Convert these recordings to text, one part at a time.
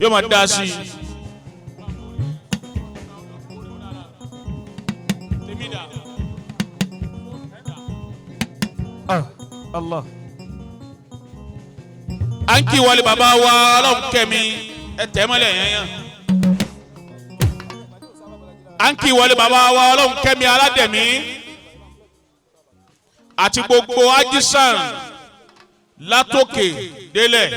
Yóò máa dá sí i. Allah. À ń kí wọlé bàbá wa ọlọ́run kẹ́mi ẹ tẹ́ mọ́lẹ̀ yẹn yẹn. À ń kí wọlé bàbá wa ọlọ́run kẹ́mi aládẹ̀mí àti gbogbo ajísàn látòkè délẹ̀.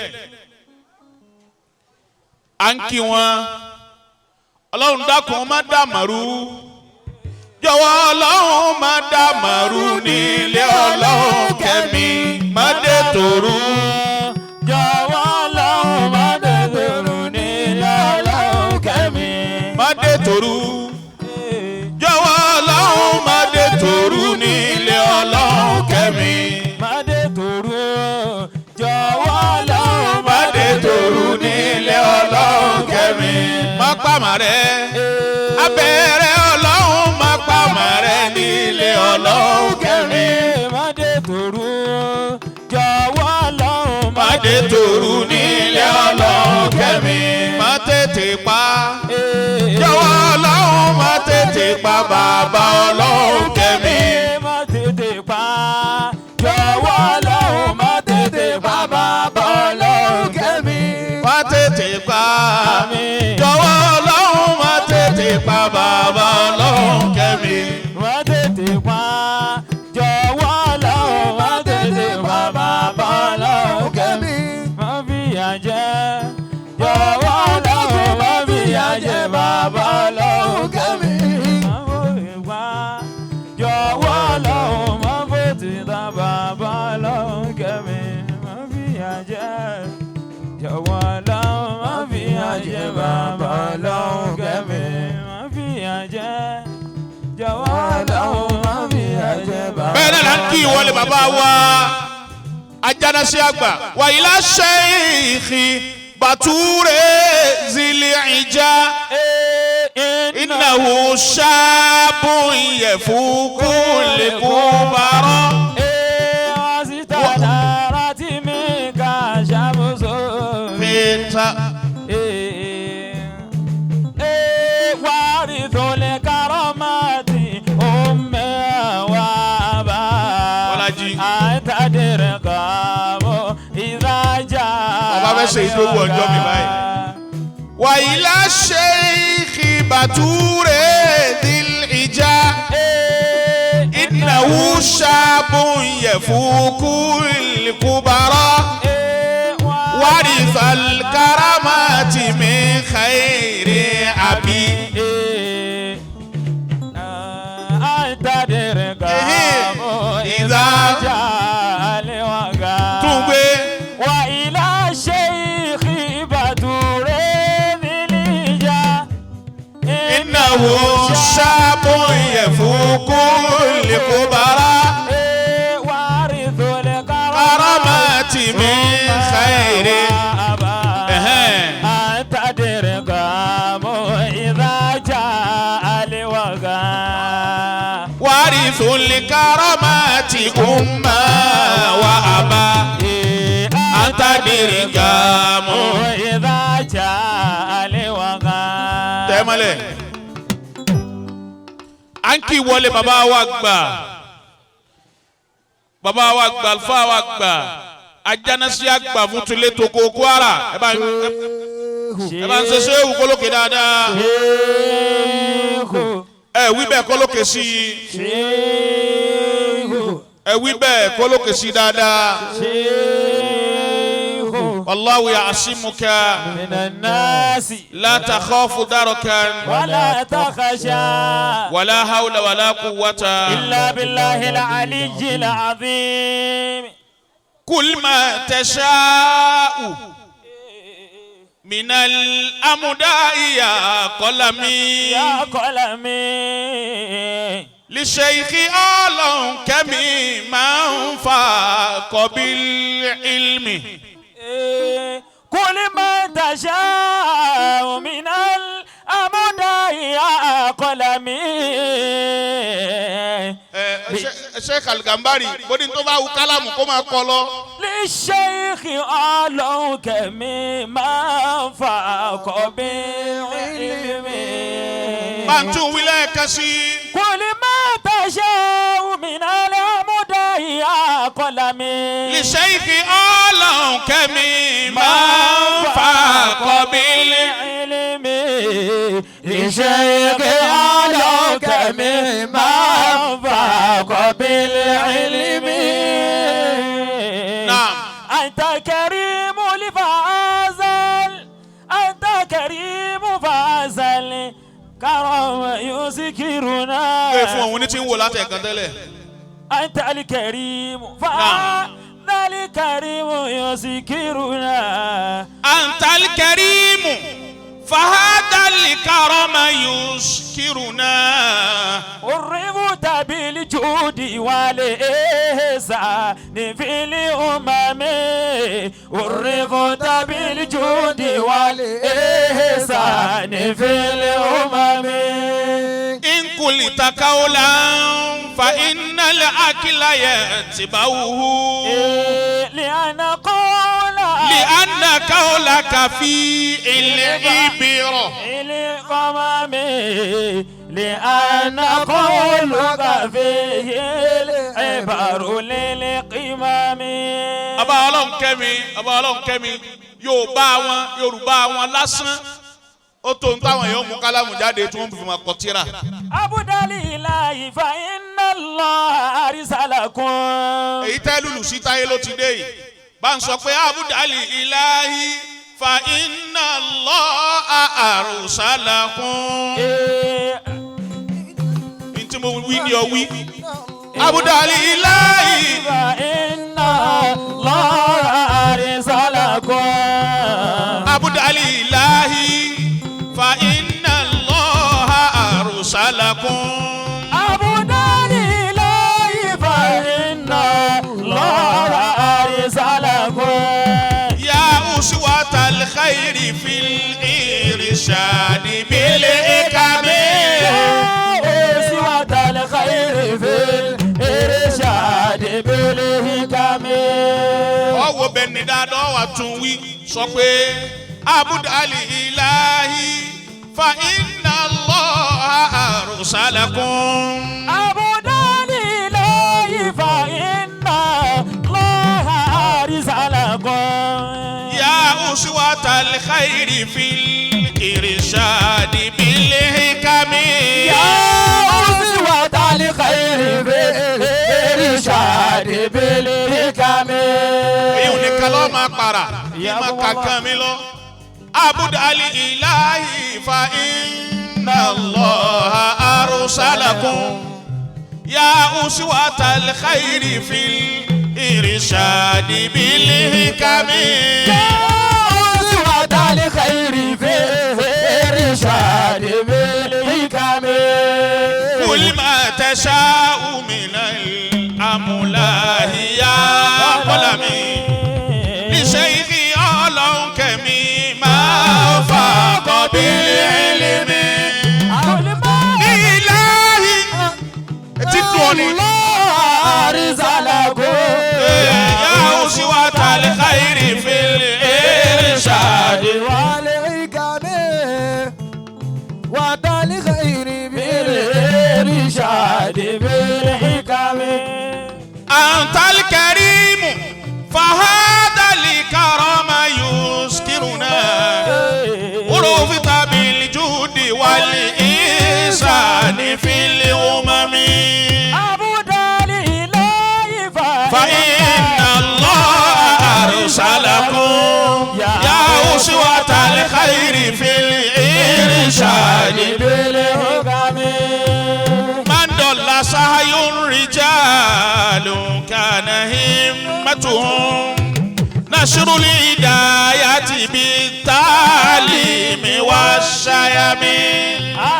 À ń kí wọn, ọlọ́run dákun má dàmàrú, jọ̀wọ́ ọlọ́run má dàmàrú nílé ọlọ́run kẹ́mi má dé tòru. Jọ̀wọ́ lọ́hùn má dẹ̀dẹ̀rù nílé ọlọ́run kẹ́mi. Má dé tòru, jọ̀wọ́ ọlọ́run má dé tòru nílé ọlọ́run kẹ́mi. Má dé tòru. Jọ̀wọ́ lọ́hùn Má dé tòru nílé ọlọ́run kẹ́mi. Má pàmà rẹ̀ abẹ́rẹ́ ọlọ́run má pàmà rẹ̀ nílé ọlọ́run kẹ́mi. Má dé tòru. Jọ̀wọ́ lọ́hùn Má dé tòru nílé ọlọ́run kẹ́mi. Má tètè pa, jọ̀wọ́ ọlọ́run má tètè pa bàbá ọlọ́run kẹ́mi. Má tètè pa. Jọ̀wọ́ lọ́hùn má tètè pa bàbá ọlọ́run kẹ́mi. Má tètè pa. Àmín. Jọ̀wọ́ ọlọ́run má tètè pa bàbá ọlọ́run kẹ́mi. Má tètè pa. Jọ̀wọ́ lọ́hùn má tètè pa bàbá ọlọ́run kẹ́mi. Má fìyà jẹ. Jọ̀wọ́ lọ́hùn má fìyà jẹ bàbá ọlọ́run kẹ́mi. Má fòye pa. Jọ̀wọ́ lọ́hùn má fòtì ta bàbá ọlọ́run kẹ́mi. Má fìyà jẹ. Jọ̀wọ́ lọ́hùn má fìyà jẹ bàbá ọlọ́run kẹ́mi. Má fìyà jẹ. Jọ̀wọ́ lọ́hùn má fìyà jẹ bàbá. Bẹ́ẹ̀ náà là ń kí ìwọlé bàbá wa ajánásí àgbà wàyílá ṣẹ́yìnkì bàtúrẹ́ zìlì ìjà ìnáwó ṣáàbù ìyẹ̀fù kúlẹ̀kù bàrọ̀. Fìtà Bọ́lájí. Ọba fẹ́ ṣe ìdógún ọjọ́ mi báyìí. Wàyílá ṣẹ́yìnkì bàtúrẹ́ zìlì ìjà ìnáwó ṣáàbù ìyẹ̀fù kúlẹ̀kù bàrọ̀. ورث الكرامات من خير أبي. إذا Tungbe. وإلى شيخ بدر ذي. إنه شاب يفوق الكبراء. وارث كرامات من خير. أنت درقام إذا جاء الوغى. وارث الكرامات أما وأبا أنت درقام. إذا جاء الوغى. Tẹ́mọ́lẹ̀ à ń kí wọlé bàbá wa gbà, bàbá wa gbà, àlùfáà wa gbà, ajánásí àgbà fún tilé toko Kwara. Ẹ bá ń ṣe ṣéwù kólókè dáadáa. Ṣéhù. Ẹ wí bẹ́ẹ̀ kólókè sí i. Ṣéhù. Ẹ wí bẹ́ẹ̀ kólókè sí i dáadáa. Ṣéhù. Wallahu ya'simuka من الناس. la takhafu darakan ولا تخشى. wala hawla wala quwwata إلا بالله العلي العظيم. كل ما تشاء من الأمداء يا قلمي. يا قلمي. لشيخ آلون كمي من فاق بالعلم. كل ما تشاء من الأمداء يا قلمي. Ẹ Sheikh Al-Gambari bó ní tó bá wù kálámù kó máa kọ lọ. للشيخ ọlọ́run kẹ́mi máa ń fa àkọ́bí ilmi. Bá ń tún wí lẹ́ẹ̀kan sí i. كل ما تشاء من الأمداء يا قلمي. للشيخ ọlọ́run kẹ́mi máa ń fa àkọ́bí. علمي لشيخ ọlọ́run kẹ́mi máa ń fa àkọ́bí ilmi. نعم. أنت كريم لفازل أنت كريم فازل كرم يذكرنا. Pé fún òun ní tí ń wò látẹ̀kan tẹ́lẹ̀. أنت الكريم فهذا الكريم يذكرنا. أنت الكريم فهذا الكرم يسكرنا. عرفت بالجود والإحسان في الأمم عرفت بالجود والإحسان في الأمم. إن قلت قولا فإن العقل يتبعه. لأن قول لأن قولك في العبرة. القمم لأن قولك فيه العبر للقمم. Ọba ọlọ́run kẹ́mi, ọba ọlọ́run kẹ́mi, Yorùbá wọn, Yorùbá wọn lásán ó tó ń táwọn èèyàn mú kálámù jáde tí wọ́n fi máa kọ tírà. أبدال إلهي فإن الله أرسلكم. Èyí tẹ́ lùlù sí táyé ló ti dé yìí, bá ń sọ pé abudali ilahi fa inna Allaha arsalakum. Ní tí mo wí ni ọ wí. Abudali ilahi. فإن الله أرسلكم. Abudali ilahi fa inna Allaha arsalakum. أبدال إلهي فإن الله أرسلكم. يا أسوة الخير في الإرشاد بالحكم. أسوة الخير في الإرشاد بالحكم. Ọwọ́ bẹni dáadáa wà tún wí sọ pé abudali ilahi fa inna Allaha arsalakum. أبدال إلهي فإن الله أرسلكم. يا أسوة الخير في الإرشاد بالحكم. يا أسوة الخير في الإرشاد بالحكم. Èyí ò ní kálọ́ máa para kí máa kàkán mi lọ. Abudali ilahi fa inna Allaha arsalakum. Ya uswata al-khayri fil irshadi bil hikami. يا أسوة الخير في الإرشاد بالحكم. Kul ma tasha'u min al-amlahi ya qalami. Li shaykhi ọlọ́run kẹ́mi máa fà bil ilmi. كل ما Ilahi. Etí dùn ọ́ ni. أرسلكم. يا أسوة الخير في الإرشاد. والحكم وبالخير بالإرشاد بالحكم. أنت الكريم فهذا الكرم يسكرنا. عرفت بالجود والإحسان في الأمم. أبدال إلهي فإن الله أرسلكم يا أسوة الخير في الإرشاد. بالحكم. من ضل سعي رجال كان همتهم نشر الهداية بالتعليم والشيم.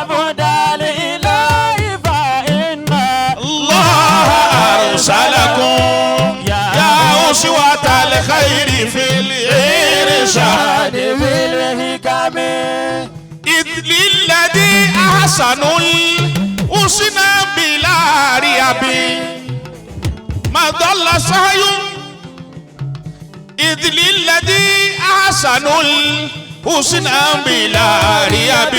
أبدال إلهي فإن الله أرسلكم يا أسوة الخير في الإرشاد. بالحكم. إذ للذي أحسن الحسنى بلا ريب. ما ضل سعي إذ للذي أحسن الحسنى بلا ريب.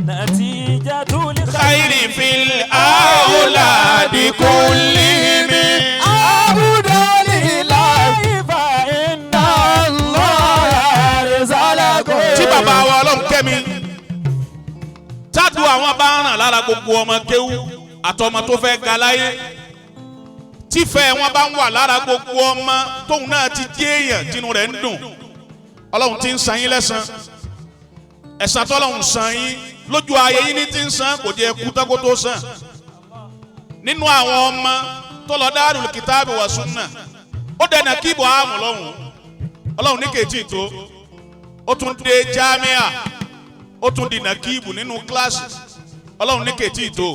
نتيجة الخير خير في الأولاد كلهم. عبد لله فإن الله أرسلكم. Tí bàbá wa Ọlọ́run kẹ́mi tádùn àwọn bá ń ràn lára gbogbo ọmọ kéwú àtọmọ tó fẹ́ ga láyé, tífẹ̀ wọn bá ń wà lára gbogbo ọmọ tóun náà ti jẹ́ èèyàn, tínú rẹ̀ ń dùn, Ọlọ́run ti ń san yín lẹ́san. Ẹ̀san tọ́lọ́run san yín lójú ayé yín ní ti ń san, kò jẹ́ kú tán kó tó san. Nínú àwọn ọmọ tó lọ Darul Kitabi wa Sunna, ó dẹ̀nà kíbọ̀ àmù lọ́hùn, Ọlọ́run ní kejì tó ó tún dé jámíà, ó tún di nàkíbù nínú kíláàsì, Ọlọ́run ní kejì tó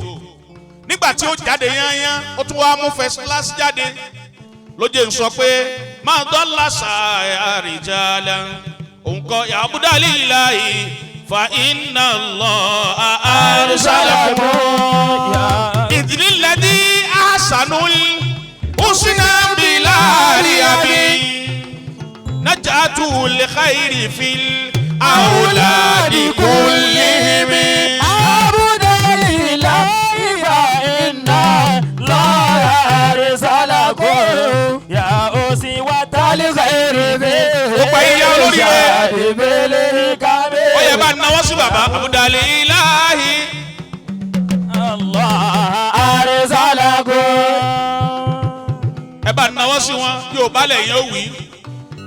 nígbà tí ó jáde yányán, ó tún wá mú first class jáde. Lóye ń sọ pé máa dọ́là sàárìjàlá òun kọ́ yàbúdàlíláì fa inna Allaha arsalakum ìdílé ahsanul husna bila riyabi najatul khairi fil awladi kullihim. عبد لله فإن الله أرسلكم يا أسوة الخير Gbogbo ẹ̀yin olórí rẹ̀. بالكبير. Ó yẹ bá náwó sí bàbá abudalilahi. الله أرسلكم. Ẹ bá náwó sí wọn. Yóò bá lẹ́yìn ó wí,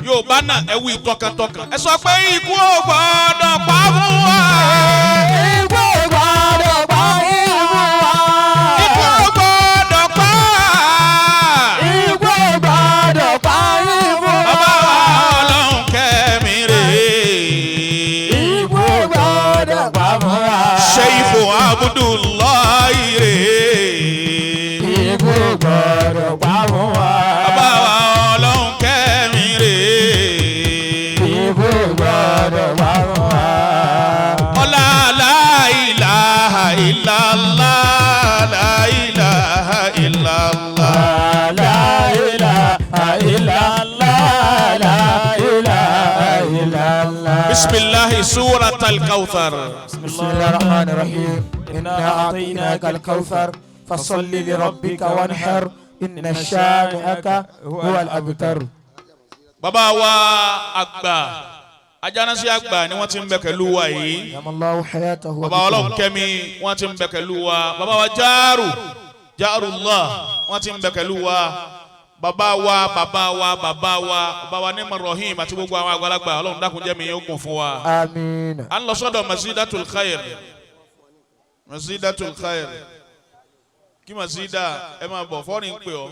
yóò bá náà ẹ wí tọkàntọkàn. Ẹ sọ pé ikú ò gbọ́dọ̀ pa fún wa. Ikú gbọ́dọ̀ pa ìmú wa. Ikú ò gbọ́dọ̀ pa. Ikú gbọ́dọ̀ pa ìmú wa. Bàbá wa Ọlọ́run kẹ́mi rè é. Ikú gbọ́dọ̀ pa fún wa. Ṣẹ́yìnbó Abdullahi rè é. Ikú gbọ́dọ̀ pa fún wa. Bàbá wa Ọlọ́run kẹ́mi rè é. Ikú gbọ́dọ̀ pa fún wa. Ọlá la ilaha illallah, la ilaha illallah. La ilaha illallah, la ilaha illallah. Bisimilahi surat al-Kawthar. بسم الله الرحمن الرحيم. إنا أعطيناك الكوثر فصل لربك وانحر إن شانئك هو الأبتر. Bàbá wa àgbà, ajánásí àgbà ni wọ́n ti ń bẹ pẹ̀lú wa yìí. دام الله حياته. Bàbá wa Ọlọ́run kẹ́mi, wọ́n ti ń bẹ pẹ̀lú wa. Bàbá wa Jaaru Jaarullah, wọ́n ti ń bẹ pẹ̀lú wa. Bàbá wa, bàbá wa, bàbá wa, bàbá wa Neema Rahim àti gbogbo àwọn àgbàlagbà, Ọlọ́run dákun jẹ́ mi yóò gùn fún wa. آمين. À ń lọ sọ́dọ̀ Masidatul Khair, Masidatul Khair, kí Masida ẹ máa bọ̀ fọ́ọ̀rì ń pè ọ́.